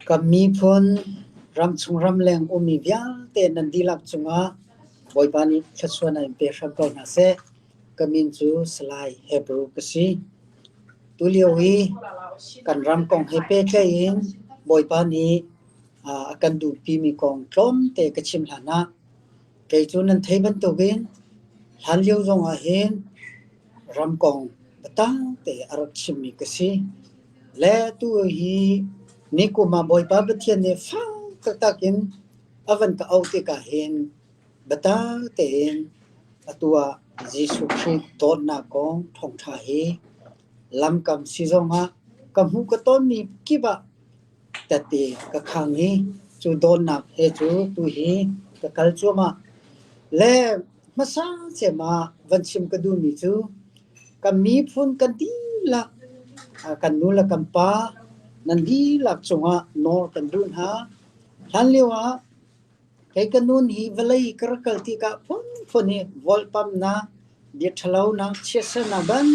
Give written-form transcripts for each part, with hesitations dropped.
Kan miphun ramchung ramleng ummi vialte nan dihlak cungah Bawipa nih thluachuahnak in pe hram ko hna seh. Ka min cu Salai Hebru ka si. Tulio hi kan ram kong he pehtlaih in Bawipa nih a kan duhpimi kong tlawmte ka chim hlan ah kei cu nan theih bantukin hlanlio zongah hin ram kong biatak te a rak chimmi ka si. Le tu hi nikum ah Bawipa Pathian nih fak taktak in a van ka auh tikah hin biatak tein atu ah Jesuh Khrih dawtnak kong thawngṭha hi lamkam si zongah ka hmuh ka tonmi kip ah tette ka khang i cu dawtnak he cu tuhi ka kal cuahmah. Le hmasa cem ah van chim ka duhmi cu kan miphun kan dihlak, kan nu le kan pa nan dihlak cungah nawl kan duh hna. Hlanlio ah kei ka nun hi vawlei ka rak kal tikah phunphun hi volhpamnak, bia ṭhalonak, chiatsernak ban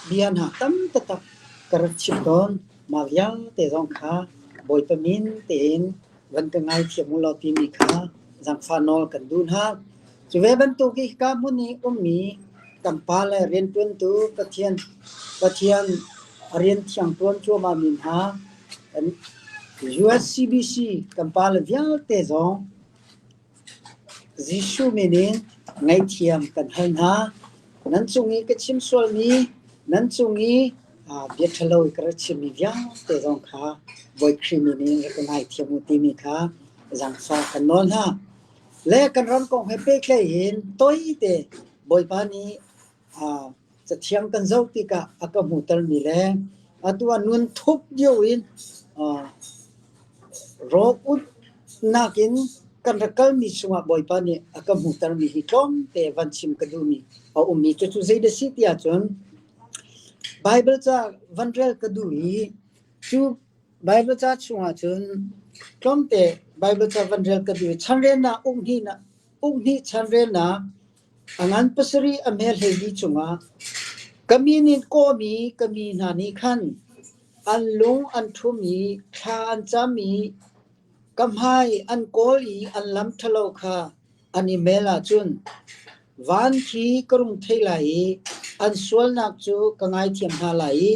bia hna tam taktak ka rak chim tawn. Mah vialte zong kha Bawipa min tein van ka ngaithiam u law timi kha zaangfah nawl kan duh hna. Cu ve bantuk i hika hmun i ummi kan pa le rianṭuantu Pathian Pathian a rian thiang ṭuan cuahmahmi hna USCBC kan pale vialte zong Jesuh min in ngaihthiam kan hal hna. Nan cung i ka chim sualmi, nan cung i bia ṭhalo i ka rak chimmi vialte zong kha Bawi Khrih min in rak ka ngaithiam u timi kha zaangfah kan nawl hna. Le kan ram kong he pehtlaih in toite Bawipa nih Cathiang kan zoh tikah a ka hmuhtermi le atu ah nun thup lio in rawk utnak in kan rak kalmi chungah Bawipa nih a ka hmuhtermi hi tlawmte van chim ka duhmi a ummi cucu zei dah si ti ahcun Baibal ca van rel ka duh i cu Baibal ca chungah cun tlawmte Baibal ca van rel ka duh i chanrelnak uk hnih chanrelnak A ngan pasarih a hme hleili cungah ka min in kawhmi ka mi hna nih khan an lung an ṭhum i thla an cam i ka hmai an kawl i an lam ṭhalo kha an i mel ahcun van khi ka rung thei lai i an sualnak cu ka ngaithiam hna lai i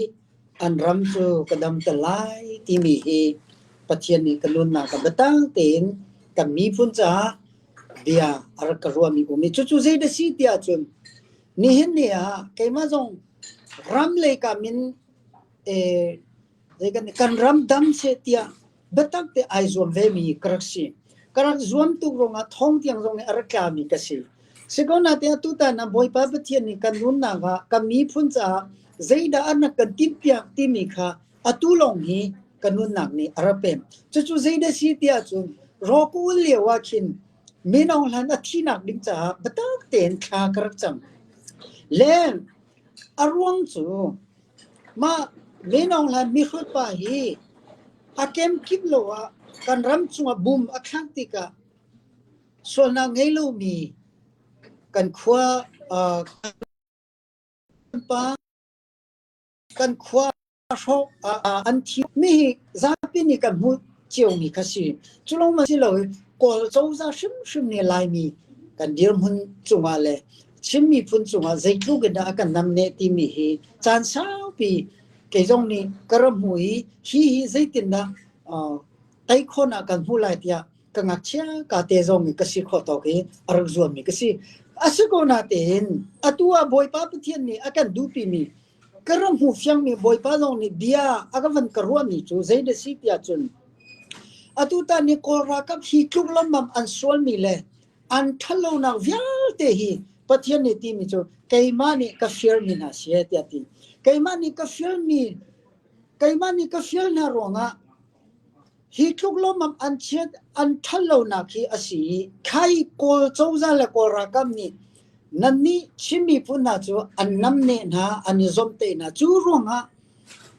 an ram cu ka damter lai timi hi Pathian nih ka nunnak ah biatak tein kan miphun caah bia a rak ka ruahmi um i cucu zei dah si ti ahcun nihin ni ah keimah zong ram lei kam in zei kan kan ram dam seh tiah biatak te ai zuam ve mi ka rak si. Ka rak zuam tuk ruangah thong tiang zong nih a rak tlami ka si. Sikonain atutan ah Bawipa Pathian nih kan nunnak ah kan miphun caah zeidah an rak kan timhpiak timi kha atu lawng hi ka nunnak nih a rak pem. Cucu zeidah si ti ahcun rawk ul lio ah khin mino hlan a thinak ding caah biatak tein thla ka rak cam. Le a ruang cu mah mino hlan mihrut pa hi a kemkip lo ah kan ram chungah bum a thlak tikah sualnak ngei lomi kan khua kan pa kan khua hrawk an thi mi hi zapi nih kan hmuh ciomi kha si. Cu lawng ma si lo i Kawl cozah hrimhrim nih Laimi kan dirhmun cungah le Chin miphun cungah zeitluk in dah a kan namneh timi hi caan saupi kei zong nih ka rak hmu i hi hi zeitindah tei khawhnak kan hmuh lai tiah ka ngakchia ka te zong i ka si khawh tawk i a rak zuammi ka si. A si ko natein atu ah Bawipa Pathian nih a kan duhpimi ka rak hmu fiangmi Bawipa zong nih bia a ka van ka ruahmi cu zei dah si tiah cun atu tan ni Kawl ralkap hi tluk lawmmam an sualmi le an ṭhatlonak vialte hi Pathian nih timi cu keimah nih ka fialmi hna si tiah ti. Keimah nih ka fialmi keimah nih ka fial hna ruangah Hi tluk lawmmam an chiat an ṭhatlonak hi a si i khai Kawl cozah le Kawl ralkap nih nannih Chin miphun hna cu an namneh hna, an i zawmhtaih hna. Cu ruangah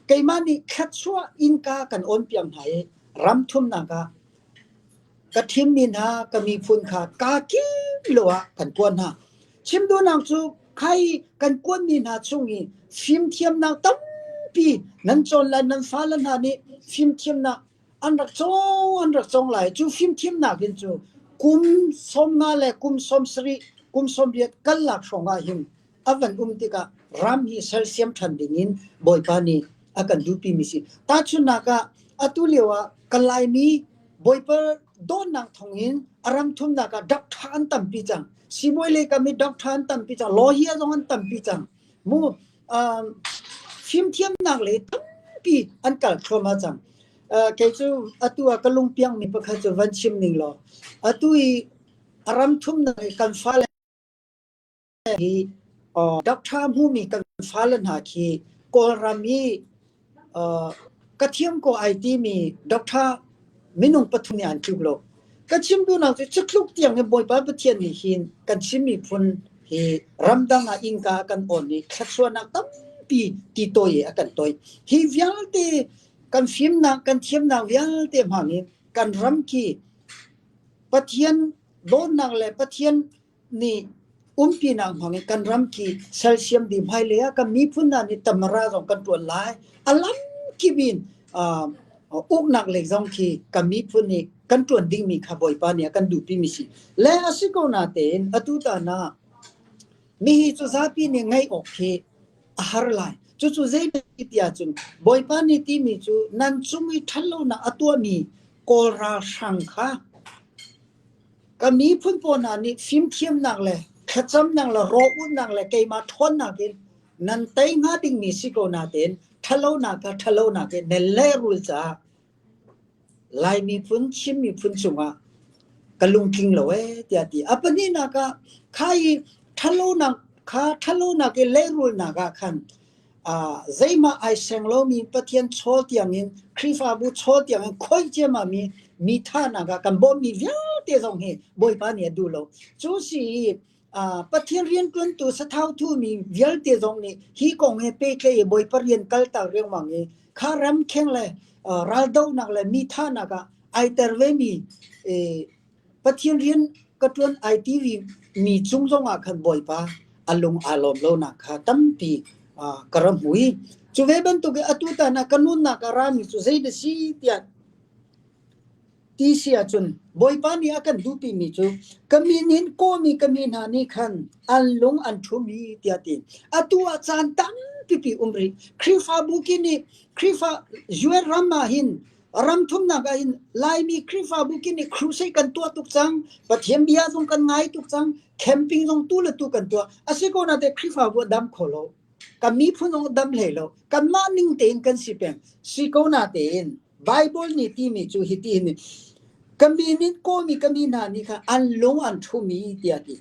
keimah nih thluachuah innka kan awnpiak hna i ram thumnak ah ka thimmi hna ka miphun kha kaa kip lo ah kan kuat hna. Chim duhnak cu khai kan kuatmi hna chung i fimthiamnak tampi nan cawn lai, nan fale hna nih fimthiamnak An rak cawng an rak cawng lai. Cu fimthiamnak in cu kum 50 le kum 70 kum 80 kal lak hrawng ah hin a van um tikah ram hi sersiam ṭhan dingin Bawipa nih a kan duhpimi si. Tahchunhnak ah atu lio ah ka Laimi Bawipa dawtnak thawngin a ram thumnak ah doctor an tampi cang. Sibawi lei kam i doctor an tampi cang. Lawyer zong an tampi cang. Mu um, fimthiamnak lei tampi an kal thluahmah cang. Uh, kei cu atu ah ka lungpiangmi pakhat cu van chim ning law atu i a ram thumnak i kan fale hi doctor hmumi kan fale hna khi Kawlram i ka thiam ko ai timi doctor minung pathum nih an tluk lo. Ka chim duhnak cu cutluk tiang in Bawipa Pathian nih hin kan Chin miphun hi ramdang ah innka a kan awn i thluachuahnak tampi ti tawi a kan tawi. Hi vialte kan fimnak kan thiamnak vialte hmang in kan ram khi Pathian dawtnak le Pathian nih umpinak hmangin kan ram khi sersiam dih hmailei ah kan miphun hna nih tamara zong kan ṭuan lai. A lamkip in uh, uknak lei zong khi kan miphun nih kan ṭuan dingmi kha Bawipa nih a kan duhpimi si. Le a si ko natein atu tan ah mihi cu zapi nih ngaih awk khi a har lai. Cucu zei ti ahcun Bawipa nih timi cu nan cung i ṭhatlonak a tuahmi Kawl ralhrang kha Ka miphun pawl hna nih fimthiamnak le thlacamnak le rawlulhnak le keimah ṭhawnnak in nan tei hnga dingmi si ko natein ṭhalonak kha ṭhalonak in nan lehrul caah Lai miphun, Chin miphun cungah ka lungtling lo ee tiah a ti. A pahnihnak ah kha i ṭhalonak kha ṭhalonak i lehrulnak ah khan zeihmah ai seng lomi Pathian chawl tiangin Khrihfabu chawl tiangin khoi ciammam mi thahnak ah kan bawmmi vialte zong hi Bawipa nih a duh lo. Cu si i Pathian rianṭuantu sathau thumi vialte zong nih hi kong he pehtlaih i Bawipa rian kaltak riangmang i kha ramkheng le raldohnak le mi thahnak ah ai ter vemi Pathian rian ka ṭuan ai ti mi cung zongah khan Bawipa a lung aa lawm lonak kha tampi ka ra hmu i cu ve bantuk in atu tan ah ka nunnak a rami cu zei dah si tiah ti si ahcun Bawipa nih a kan duhpimi cu ka min in kawhmi ka mi hna nih khan an lung an ṭhumi tiah ti. Atu ah caan tampipi um rih. Khrihfabu ki nih Khrihfa US ram ah hin Ram thumnak ah hin Laimi Khrihfabu ki nih crusade kan tuah tuk cang, Pathian bia zong kan ngai tuk cang, camping zong tu le tu kan tuah. A si ko nain Khrihfabu a dam kho lo. Kan miphun zong a dam hlei lo. Kanmah ning tein kan si peng. Si ko natein Bible nih timi cu hiti hin ka mi nih kawmi ka mi hna nih khan an lung an ṭhumi tiah ti.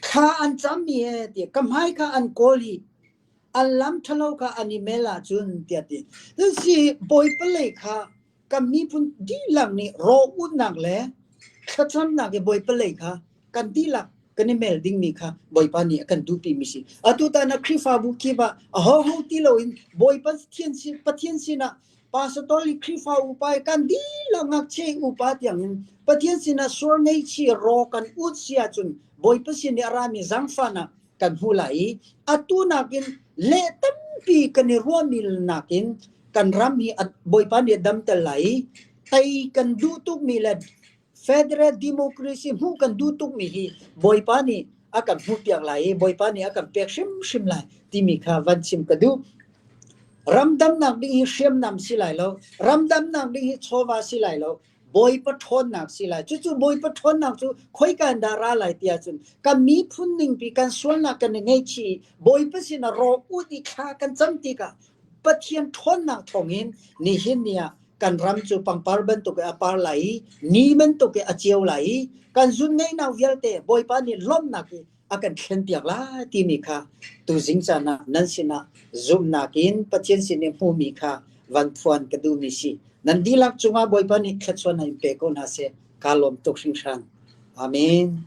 Thla an cammi he tiah ka hmai kha an kawl i an lam ṭhalo kha an i mel ahcun tiah ti. Si Bawipa lei kha kan miphun dihlak nih rawh-utnak le thlacamnak i Bawipa lei kha kan dihlak kan i mel dingmi kha Bawipa nih a kan duhpimi si. Atu tan ah Khrihfabu kip ah ahoho ti loin Bawipa Pathian sin Pathian sinah pastor i Khrihfa upa i kan dihlak ngakchia i upa tiangin Pathian sinah sual ngeichi raw kan ut si ahcun Bawipa sin i a rami zaangfahnak kan hmu lai i atu nakin leh tampi kan i ruahmi nakin kan ram hi Bawipa nih a damter lai i tei kan duh tukmi le federal democracy hmuh kan duh tukmi hi Bawipa nih a kan hmuhpiak lai i Bawipa nih a kan pek hrimhrim lai timi kha van chim ka duh. Ramdamnak ding hi hriamnam si lai lo. Ramdamnak ding hi chawva si lai lo. Bawipa ṭhawnnak si lai. Cucu Bawipa ṭhawnnak cu khoika in dah ra lai ti ahcun kan miphun ningpi kan sualnak kan i ngaihchih i Bawipa sinah rawk ut i thla kan cam tikah Pathian ṭhawnnak thawngin nihin ni ah kan ram cu pangpar bantuk in a par lai i ni bantuk in a ceu lai i kan zunngaihnak vialte Bawipa nih lawmhnak i a kan thlenpiak lai timi kha tuzing caan ah nan sinah zumhnak in Pathian sin i hmuhmi kha van phuan ka duhmi si. Nan dihlak cungah Bawipa nih thluachuahnak in pe ko hna seh. Kaa lawm tuk hringhran. Amen.